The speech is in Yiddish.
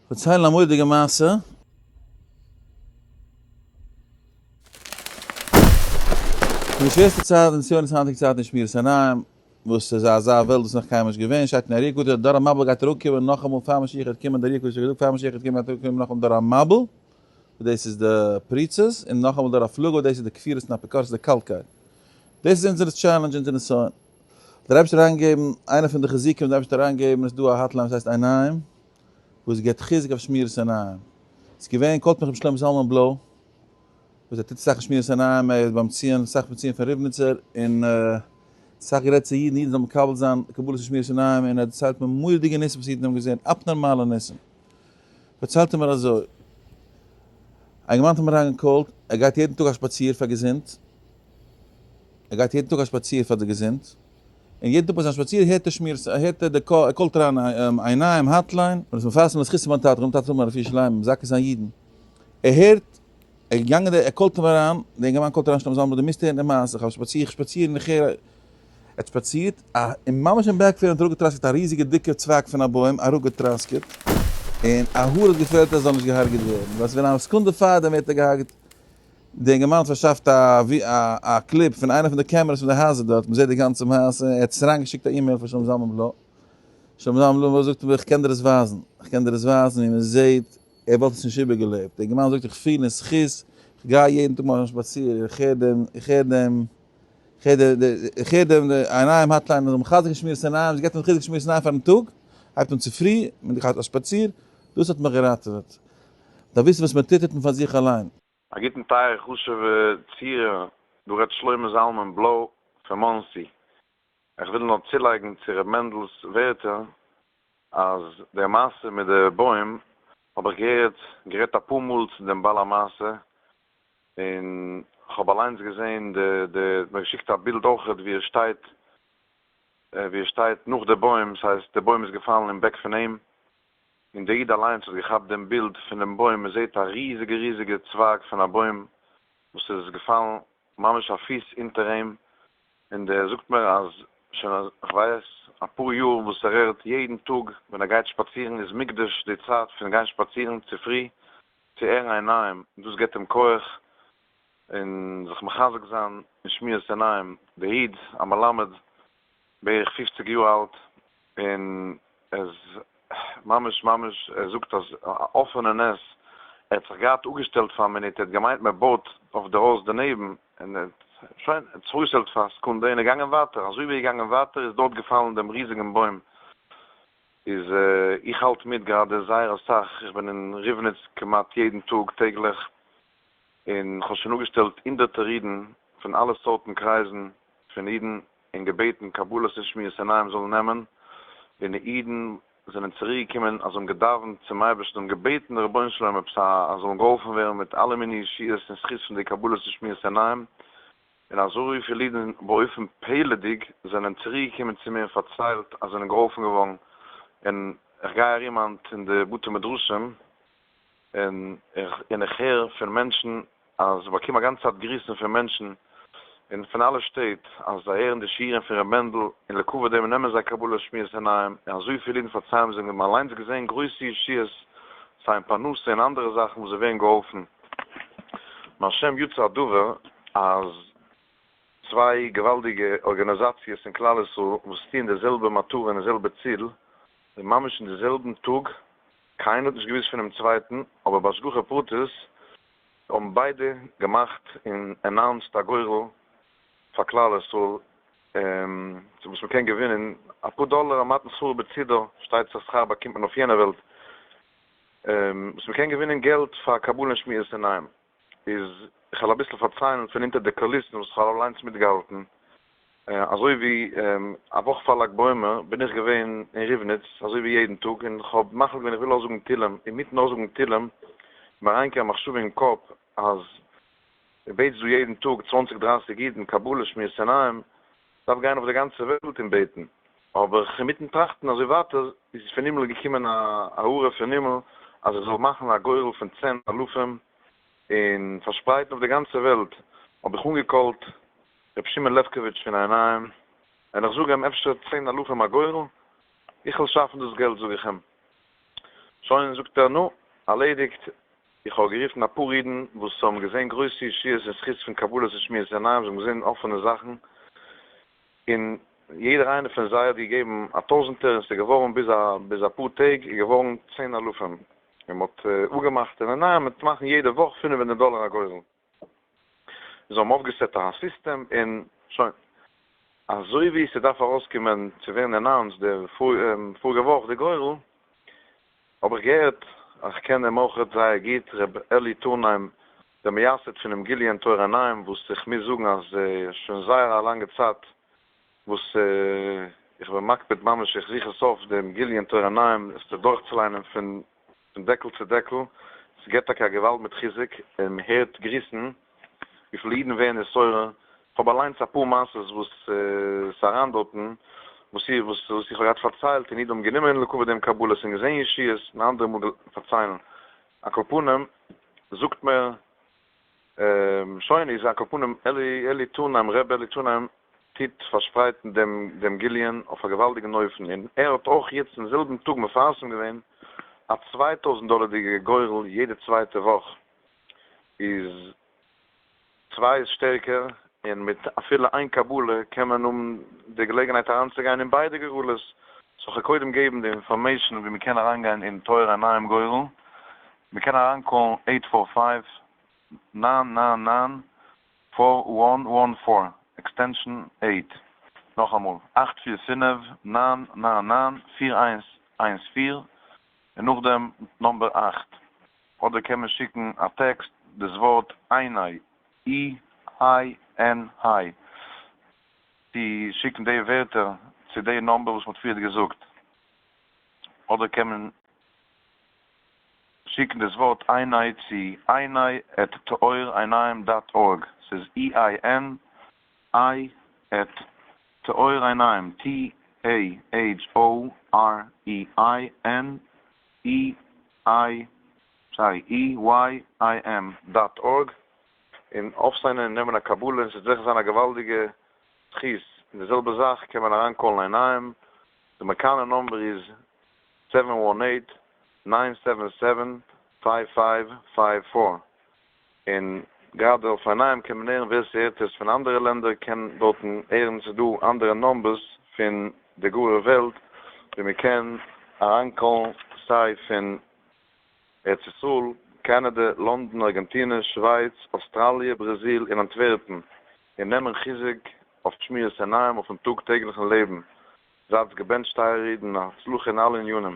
פארציילן א מורא'דיגע מעשה. פון די שווערסטע צייט אין ציונות היינטיגע צייטן איז שמירת עיניים, וואס איז אזא וועלט וואס נאך קיינמאל נישט געווען, שטייט אין אר"י הקדוש דור המבול גייט אראפקומען נאכאמאל פאר משיח וועט קומען, די אר"י הקדוש האט געזאגט פאר משיח וועט קומען גייט אראפקומען נאכאמאל דור המבול, וואס דאס איז די פריצות, און נאכאמאל דור הפלגה וואס דאס איז די כפירות און אפיקורסות די קאלטקייט. דאס איז אונזער challenge אונזער נסיון. דער אייבערשטער האט אריינגעגעבן, איינע פון די חיזוקים וואס דער אייבערשטער האט אריינגעגעבן איז דא א hotline וואס הייסט עיניים, וואס גיבט חיזוק אויף שמירת עיניים. ס'איז געווען call ט מיך רבי שלמה זלמן בלוי, וואס ער טוט אסאך אין שמירת עיניים, ער איז ביים ציון, אסאך ביים ציון פון ריבניצער, און אסאך גערעדט צו אידן, אידן זאלן מקבל זיין קבלות אין שמירת עיניים, און ער דערציילט מיר מורא'דיגע ניסים וואס אידן האבן געזען, אבנארמאלע ניסים. פארציילט ער מיר אזוי, א אינגערמאן האט אים אריינגע call ט, ער גייט יעדן טאג א שפאציר פאר געזונט, ער גייט יעדן טאג א שפאציר פאר די געזונט, און יעדן טאג ביי זיין שפאציר הערט ער שמירת, הערט ער די call, ער call ט אריין עיניים hotline, און איז מפרסם לזכות מיין טאטע, ר' טאטע זאל האבן א רפואה שלימה, מזכה זיין אידן, ער הערט, ער איז געגאנגען ער call ט אים אריין, דער אינגערמאן call ט אריין שלמה זלמן דו מוזט הערן די מעשה, איך האב שפאציר, איך שפאציר און איך הער, ער האט שפאצירט, א, און ממש אין back פון אים האט אראפגעטראסקעט א ריזיגע דיקע צווייג פון א בוים, אראפגעטראסקעט, און א האר האט געפעלט ער זאל נישט געהארגעט ווערן, ווייל ס'איז געווען א סעקונדע פאר דעם ווערט ער געהארגעט, די אינגערמאן האט פארשאפט א clip פון איינע פון די cameras פון די הייזער דארט, מ'זעט די גאנצע מעשה, ער האט עס אריינגעשיקט א אימעיל פאר שלמה זלמן בלוי, שלמה זלמן בלוי זאגט אים איך קען דיר עס ווייזן, איך קען דיר עס ווייזן ווי מ'זעט, ער וואלט עס נישט איבערגעלעבט, די אינגערמאן זאגט איך פיל אין זכות, איך גיי יעדן טאג מאכן א שפאציר, איך הער דעם, איך הער דעם, איך הער דעם עיניים hotline, מ'זאל מחזק שמירת עיניים, עס געבט אים חיזוק שמירת עיניים פארן טאג, הייבט אן צופרי, מען גייט א שפאציר, דאס האט מיך געראטעוועט. דארף וויסן וואס מען טוט, טוט מען פאר זיך אליין. א גוטן טייערע חשוב'ע צוהערער, דא רעדט שלמה זלמן בלוי פון מאנסי, איך וויל נאר צולייגן צו ר' מענדל'ס ווערטער, אז די מעשה מיט די בוים האב איך געהערט גערעדט אפאר מאל צו דעם בעל המעשה, און כ'האב אליינס געזען די די מיר געשיקט א בילד אויכעט ווי ער שטייט ווי ער שטייט נאך די בוים, ס'הייסט די בוים איז געפאלן אין back פון אים, און דער איד אליינס האט געכאפט דעם בילד פון דעם בוים, מען זעט א ריזיגע ריזיגע צווייג פון א בוים וואס איז געפאלן ממש א פיס אונטער אים, און דער זאגט מיר אז שוין כ'ווייס אפאר יאר וואס ער הערט יעדן טאג ווען ער גייט שפאצירן איז מוקדש די צייט פון גיין שפאצירן צופרי צו הערן עיניים, דאס געבט אים כח און זיך מחזק זיין אין שמירת עיניים, דער איד א מלמד בערך פופציג יאר אלט, און ער איז ממש ממש, ער זאגט אז א אפענע נס, ער האט זיך געהאט אפגעשטעלט פאר א מינוט, ער האט געמיינט מען בויט אויף די הויז דערנעבן, און ער האט שוין, ער האט זיך אפגעשטעלט פאר א סעקונדע און איז געגאנגען ווייטער, אזוי ווי ער איז געגאנגען ווייטער איז דארט געפאלן דעם ריזיגן בוים, איז איך האלט מיט גראדע זייער אסאך, איך בין אין ריבניץ כמעט יעדן טאג טעגליך, און כ'האב שוין אפגעשטעלט הונדערטער אידן פון אלע סארטן קרייזן פון אידן, און געבעטן קבלות און שמירת עיניים זאלן נעמען, און די אידן זענען צוריק געקומען אז זיי האבן געדאווענט צום אייבערשטן און געבעטן די רבונו של עולם עפעס א אז זאלן געהאלפן ווערן מיט אלע מיני ישועות און זכות פון די קבלות און שמירת עיניים, און אזויפיל אידן באופן פלא'דיג זענען צוריק געקומען צו מיר און פארציילט אז זענען געהאלפן געווארן, און איך גיי ארום היינט אין די בתי מדרשים און און איך הער פון מענטשן אז איך באקום א גאנצע צייט גריסן פון מענטשן און פון אלע שטעט אז זיי הערן די שיעורים פון ר' מענדל און לכבוד דעם נעמען זיי קבלת שמירת עיניים און אזויפיל אידן פארציילן זיי האבן אליינס געזען גרויסע ישועות סיי אין פרנסה און אנדערע זאכן וואס זיי ווערן געהאלפן מהשם יצא הדבר אז צוויי געוואלדיגע ארגאניזאציעס אין כלל ישראל וואס טוען די זעלבע מטרה און די זעלבע ציל און ממש אין די זעלבן טאג קיינער האט נישט געוואוסט פונעם צווייטן, אבער בהשגחה פרטית האבן ביידע געמאכט און announced א גורל פאר כלל ישראל וואס מ'קען געווינען אפאר דאלער א מתן שכרו בצידו, שטייט זיך שכר באקומט מען אויף יענע וועלט, וואס מ'קען געווינען געלט פאר קבלה און שמירת עיניים. איז איך וועל אביסל פארציילן פון אונטער די קוליסן וואס איך האב אליינס מיטגעהאלטן, אזוי ווי א וואך פאר לג בעומר בין איך געווען אין ריבניץ אזוי ווי יעדן טאג און איך האב מחליט געווען איך וויל אויסזאגן תהילים, אינמיטן אויסזאגן תהילים איז מיר אריינגעקומען א מחשבה אין קאפ אז דו בעטסט דא יעדן טאג צוואנציג דרייסיג אידן קבלה שמירת עיניים, דארף גיין אויף די גאנצע וועלט און בעטן, אבער איך אינמיטן טראכטן אזוי ווייטער איז פון הימל געקומען א הארה פון הימל אז איך זאל מאכן א גורל פון צען אלפים און פארשפרייטן אויף די גאנצע וועלט, האב איך אנגע call ט ר' שמעון לעפקאוויטש פון עיניים און איך זאג אים אפשר צען אלפים א גורל, איך וועל שאפן דאס געלט זאג איך אים. שוין זאגט ער נו, ארלעדיגט, איך האב גערופן אפאר אידן וואס האבן געזען גרויסע ישועות אין זכות פון קבלות און שמירת עיניים, זיי האבן געזען אפענע זאכן, און יעדער איינער פון זיי האט געגעבן א טויזענטער און ס'איז געווארן ביז א ביז אפאר טעג איז געווארן צען אלפים, און מ'האט אפגעמאכט אין עיניים מ'וועט מאכן יעדע וואך 500 דאלער א גורל. זיי האבן אויפגעסעט א סיסטעם און שוין. אזוי ווי ס'דארף ארויסקומען צו ווערן announced די פאריגע וואך די גורל, האב איך געהערט, איך קען אים אויכעט זייער גוט, ר' אלי טורנהיים, דער מייסד פונעם גיליון טהור עיניים, וואס איך מוז זאגן אז שוין זייער א לאנגע צייט וואס איך בין מקפיד ממש, איך זוך עס אויף דעם גיליון טהור עיניים, עס דורכצוליינען פון דעקל צו דעקל, עס געבט טאקע א געוואלד מיט חיזוק, און מען הערט גריסן וויפיל אידן ווערן נתעורר, איך האב אליינס אפאר מעשות וואס ס'איז אריין דארטן, וואס וואס איך האב געהאט פארציילט און אידן האבן גענומען לכבוד דעם קבלות און געזען ישועות, און אנדערע מאל פארציילן. על כל פנים זאגט מיר שוין איז על כל פנים אלי אלי טורנהיים ר' אלי טורנהיים טוט פארשפרייטן דעם דעם גיליון אויף א געוואלדיגן אופן און ער האט אויך יעצט אין זעלבן טאג מפרסם געווען א 2000 דאלערדיגע גורל יעדע צווייטע וואך איז צוויי איז שטערקער און מיט אפילו איין קבלה קען מען האבן די געלעגנהייט אריינצוגיין אין ביידע גורלות. so איך קודם געבן די information ווי מען קען אריינגיין אין טהור עיניים גורל. מען קען אריינקאלן 845 999 4114 extension 8. נאכאמאל 845 999 4114 און נאכדעם number 8. אדער קען מען שיקן א טעקסט דאס ווארט עיני E I N I די שיקן די ווערטער צו די number וואס מ'האט פריער געזאגט. אדער קען מען שיקן דאס ווארט עיני צו עיני at טהור עיניים.org. ס'איז E I N I at טהור עיניים T A H O R E I N E I sorry E Y I M dot org און אויפסיינען און נעמען א קבלה און ס'וועט זיכער זיין א געוואלדיגע זכות. און די זעלבע זאך קען מען אריינקאלן עיניים. די אמעריקאנער number איז 718 977 5554. און גראדע אויף עיניים קען מען הערן ווער ס'הערט עס פון אנדערע לענדער קען דארטן הערן ס'איז דא אנדערע numbers פון די גארע וועלט ווי מען קען אריינקאלן סיי פון ארץ ישראל, קאנאדע, לאנדאן, ארגענטינע, שווייץ, אויסטראליע, בראזיל און אנטווערפן און נעמען חיזוק אויף שמירת עיניים אויפן טאג טעגליכן לעבן. זייטס געבענטשט טייערע אידן, הצלחה אין אלע ענינים.